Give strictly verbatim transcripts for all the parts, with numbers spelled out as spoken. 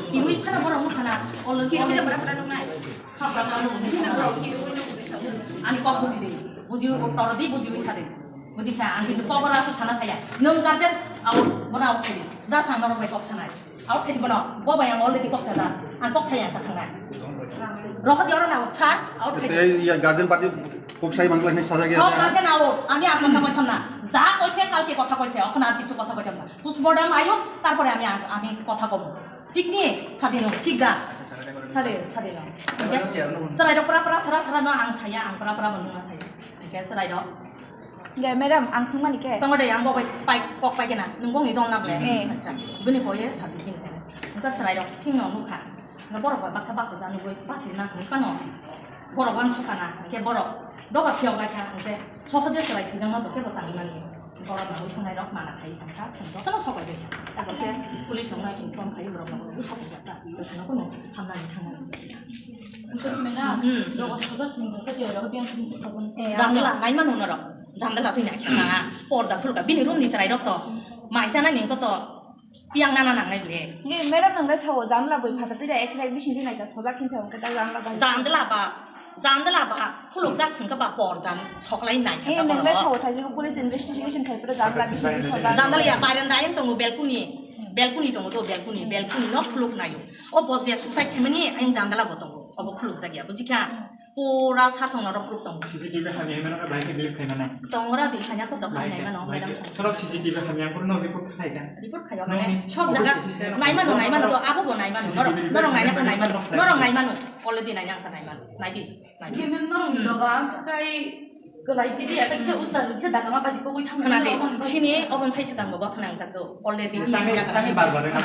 Kirui phano borok nukha na, ol-, kirui no bwrap bwrap nuknai. Ani kok buji di, buji tor di, buji wi sa di. Buji kha, ang kintu kok oro aswk sana saya. Nwng guardian out, bono out khaidi. Just ang norok bai kok sanai. Out khaidi bono, bo bai ang already kok sajak. Ang kok saya ang kha thangnai. Rohor di oro na out sar, out khaidi. Tei ya guardian party kok sai mangla hinwi sajak ya. Kok guardian out, ami ang kotha koitham na. Ja koise kalke kotha koise, okhon ar kichu kotha koitham na. Postmortem ayuk, tarpore ami ang, ami kotha kobo. Thik ni? Sadi no, thik da? Sadi, sadi no. Oke? Chwrai rok pra pra sara sara no ang saya, ang pra pra bo nung saya. Oke, chwrai rok. Ge, madam, ang swngmani khe? Tongo de, ang bo bai pai, kok pai kena. Nung bongni dol na ble? Eh. Acha, bini boye sadi bini kena. Oke, chwrai rok, thing no nukha. Oke, borok bai baksa baksa ja nugui, baksa na nukha no. Borok uansukha na, hwnkhe borok doga phiyok lai kha, hwnkhe sohoje chwrai thwijak ma tongkhe bo tangwi mani. Borok nangwi songnai rok mana khai tongkha, chwng jotono sokoi bai kha. Abo khe police rokno inform khai borok nangwi sokoi jak kha. Bwsano kunu hamnani thangmani. Madam, hmm, doga sajak sini khe je rok biang sini khe tabun. Jamdela nai mano norok. Jamdela twi nai kha na. Porda phulka bini room ni chwrai rok to. Mai chana ni to. Piang nana nangnai ble. Nge madam nang le sao jamla boi phata tida ek lai bising dinai ta sojak kinsa hwnkhe ta jamla bai. Jamdela ba, jamdela ba, khuluk jak singka ba pordan soklai nai kha. Nge nang le sao thai jiko police investigation khai pura jamla bising di sojak. Jamdela ya baranda ayang tongo balcony, balcony tongo to balcony, balcony no khuluk nayo. O bo je suicide khaimani ayang jamdela bo tongo, obo khuluk jak ya, bujikha? Pura sarsong norok proof tongo. C C T V hamya hwnwi norok bahai khe delete khaimano. Tongra di sanya ko dokhai nai mano, madam. Norok C C T V hamya phuru no report khai kha. Report khayo mane sob jaga naimano, naimano do abo bo naimano. Norok, norok naina kha naimano. Norok naimano. Already naina kha naimano. Naidi. Naidi. Mem norok ni doga sakai. Khwnadi, sini obon sai swkang bo gotha nang jak do. Already. Tangwi, tangwi bar bar wngkha.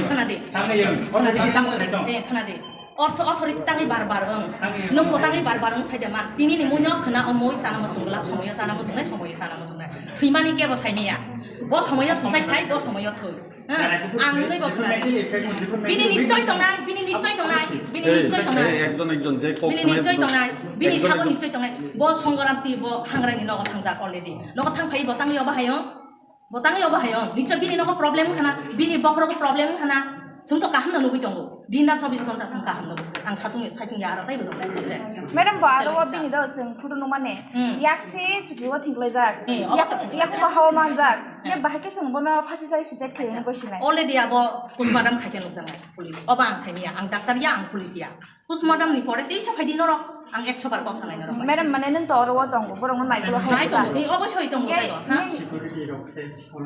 Khwnadi. Tangwi wng. Already tangwi sai tong. Eh, khwnadi. Authority tangwi bar bar wng. Nwng bo tangwi bar bar wng sai de ma. Tini ni muino khwna o mui chana muchung glak, somoyo chana muchungnai, somoyo chana muchungnai. Thwimani kebo sai maya. Bo somoyo suicide khai, bo somoyo thwi. Ang nungwi bo khwnadi. Bini nichoi tongnai, bini nichoi tongnai, bini nichoi tongnai. Ekjon ekjon je kok bini nichoi tongnai, bini sabo nichoi tongnai. Bo Songgoranti bo hangrani nogo thangjak already. Nogo thangphai bo tangwi obo hayung. Bo tangwi obo hayung. Nichoi bini nogo problem khana, bini bokhorogo problem khana. Chwng to kaham no nugwi tongo. Din rat chobbish ghonta chwng kaham nugwi. Ang sachung sachung ya aro taibo dong. Madam bo aro bini do chwng photo nukmani. Yak se chuki o thik laijak. Yak bo hawa manjak. Yak bahai khe chwng bono phasi sai suicide khaiyung goi sinai. Already abo postmortem khaikhe nukjaknai police. Obo ang saimanya, ang doctor ya, ang police ya. Postmortem ni pore teisa phaidi norok, ang ekso bar kok sanai norok. Madam, mane nwng to oro o tongo, borok no naikolo hai. Nai tongo, ni obo soi tongo.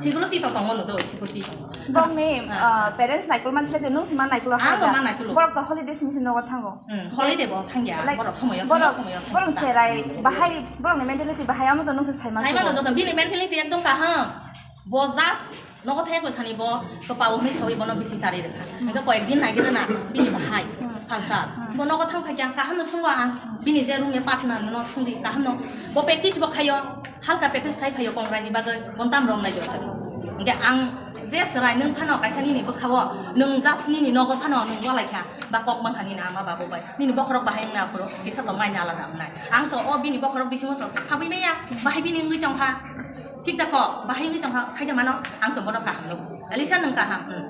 Security to tongo no do, security tongo. Bongni parents naikolo mansi lai nwng sima naikolo hai. Ang ma naikolo. Borok to holiday simi simi nogo thango. Holiday bo thangya, borok somoyo, borok somoyo. Borok cherai bahai, borok ni mentality bahai amo to nwng se saimano. Saimano joto bini mentality ekdom kaham. Bo just nogo thai ko sani bo to pao hwnwi sawi bono biti chari rwkha. Engka koyek din nai gana bini bahai phalsa. Bo nogo thang khaikya kaham no sungo ang bini je room e patna no sungdi kaham no. Bo practice bo khayo, halka practice khai khayo kongrai ni bagwi bon tam rom nai jo sani. Engka ang je serai nwng phano kaisa nini bwkha o nwng just nini nogo phano nwng walai kha. Ba kok mankha nini ama babu bai. Nini bokhorok bahai wngna aphuru kisa tongmani alada wngnai. Ang to o bini bokhorok bisingo to habwi maya, bahai bini wngwi tongkha. Thik da kok, bahai wngwi tongkha, saida mano, ang to bono kaham nukgo. Elisa nwng kaham, hmm.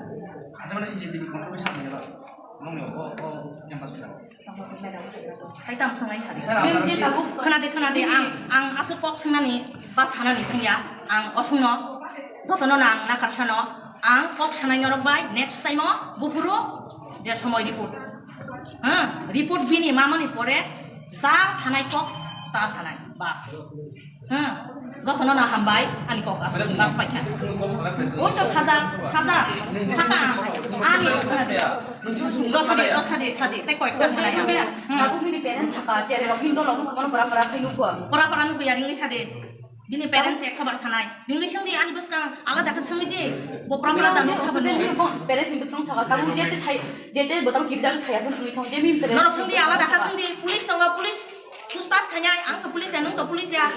Acha mane C C T V control samni ba. Nongni o, o, campus da. Hai tam songnai sadi. Khwnadi, khwnadi, ang, ang aswk kok swngnani ba sanani thangya, ang osungno, jotono ang nakarsano, ang kok sanai norok bai, next time o, buphuru, je somoi report. Ha, report bini mamani pore ja sanai kok ta sanai, bas. Ha, jotono no hambai, ani kok as bas paikha. Oi to saja, saja, saka, ani. Dosadi, dosadi, sadi, tei koyekta sanai. Babu bini parents saka, chere rok hindo logo kono pora pora khai nukwa. Pora pora nukwa yaring ni sadi. Bini parents ekso bar sanai. Ningni sengdi ani bwskang alada khe sengdi. Bo pramla dan bwskang bo. Parents ni bwskang saka tabu jete sai jete botam kirjal saya pun tumi thong jemi parents. Norok sengdi alada khe sengdi police tongo police. Pustas thanya ang to police ya nung to police ya.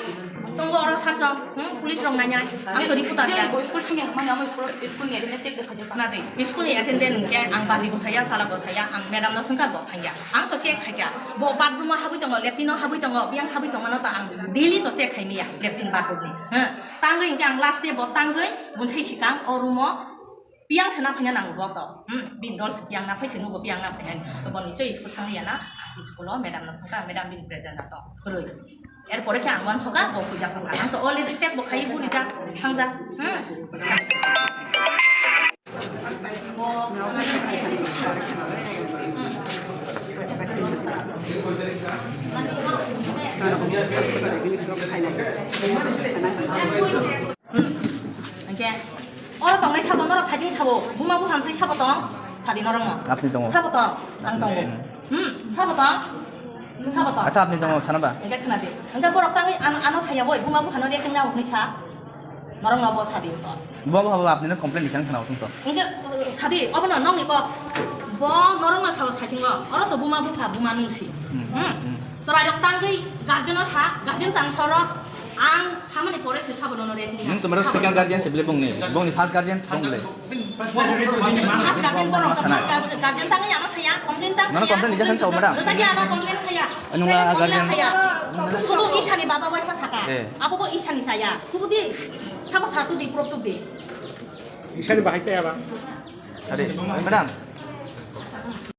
Tongo oro sarso. Hmm, police rong nanya. Ang to reporter ya. Bo school thangya mani amo school school ni adine check dekha jaka. Nadi school ni attendant ke ang baji bo saya sala bo saya ang madam no sengkar bo thangya. Ang to check khaikya. Bo bathroom o habwi tongo, latrine o habwi tongo, biyang habwi tongmano to ang daily to check khaimaya latrine bathroom ni. Tangwi hwnkhe ang last day bo tangwi bunsai sikang o room o Piyang se na phaina nango bo to. Hmm, bin dol se piyang na phai se nugo piyang na phaina. To boni choi school thang ya na. School o madam no songka, madam bin present na to. Khurui. Er pore khe ang wan soka bo puja kha. Ang to already check bo khai puri ja. Thang ja. Hmm. Hmm. Hingke oro tongnai sabo norok saiching sabo, buma bupha sai sabo tong, sadi norok no. Apni tongo. Sabo tong, ang tongo. Hmm. Hmm, sabo tong. Sabo tong. Acha, apni tongo, sana ba? Hingke khna di. Hingke borok tangwi ano, ano saya boi, buma bupha no reacting na hwnwi sa. Norok no bo sadi to. Bo bo bo apni no complain dikhang khna utung to. Hingke, uh, sadi, obo no nokni kok. Bo norok no sabo saiching o. Oro to buma bupha, buma nungsi. Hmm. Hmm. Hmm. Chwrairok tangwi guardian o sa, guardian tang sorok. Ang samani pore se sabo nono reacting. Nwng tomar second guardian se bile bongni, bongni first guardian bong bile. First guardian borok, first guardian, guardian tangwi ano saya, complain tang. Nono complain nija khan sao, madam. Lo tagi ano complain khaya. Anu la guardian khaya. Sudu isani baba waisa saka. Eh. Abo bo isani saya. Kubudi, sabo satu di, prok tu di. Isani bahai saya ba. Ade, madam.